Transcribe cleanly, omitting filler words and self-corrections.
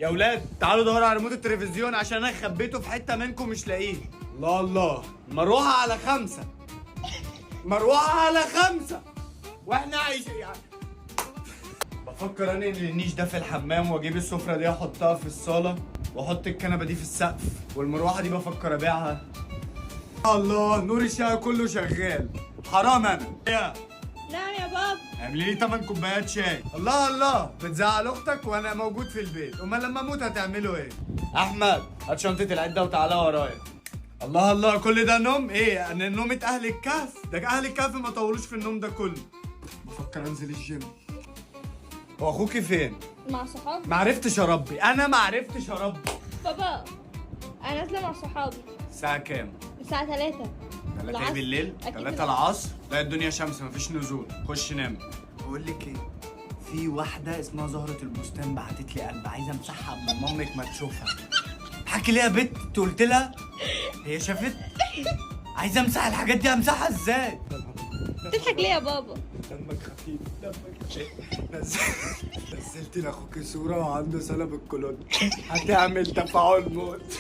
يا ولاد تعالوا دوروا على ريموت التلفزيون عشان انا خبيته في حتة منكم مش لاقيه. الله الله، مروحة على 5، مروحة على 5 واحنا عايشين يعني. بفكر انقل النيش ده في الحمام واجيب السفرة دي احطها في الصاله واحط الكنبة دي في السقف، والمروحه دي بفكر ابيعها. الله، نور الشقة كله شغال، حرام انا. يا نعم يا بابا. اعملي لي 8 كوبايات شاي. الله الله، بتزعل اختك وانا موجود في البيت، امال لما اموت هتعملوا ايه؟ احمد هات شنطه العدة وتعالى ورايا. الله الله، كل ده نوم؟ ايه انا نومة اهل الكهف؟ ده اهل الكهف ما طولوش في النوم ده كله. بفكر انزل الجيم. هو اخوكي فين؟ مع صحابي. ما عرفتش اربي، انا ما عرفتش اربي. بابا انا نازله مع صحابي. الساعة كام؟ الساعة 3. 3 العصر. بالليل؟ أكيد 3 العصر؟ لا الدنيا شمس مفيش نزول، خش نام. بقول لك ايه، في واحدة اسمها زهرة البستان بعتت لي قلب، عايزة امسحها قبل ما امك ما تشوفها. حكي ليه يا بت؟ انت قلت لها؟ هي شافت؟ عايزة امسح الحاجات دي، امسحها ازاي؟ بتضحك ليه يا بابا؟ دمك خفيف، دمك خفيف. نزلت لاخوك صورة وعنده سلب الكولون، هتعمل تفاعل موت.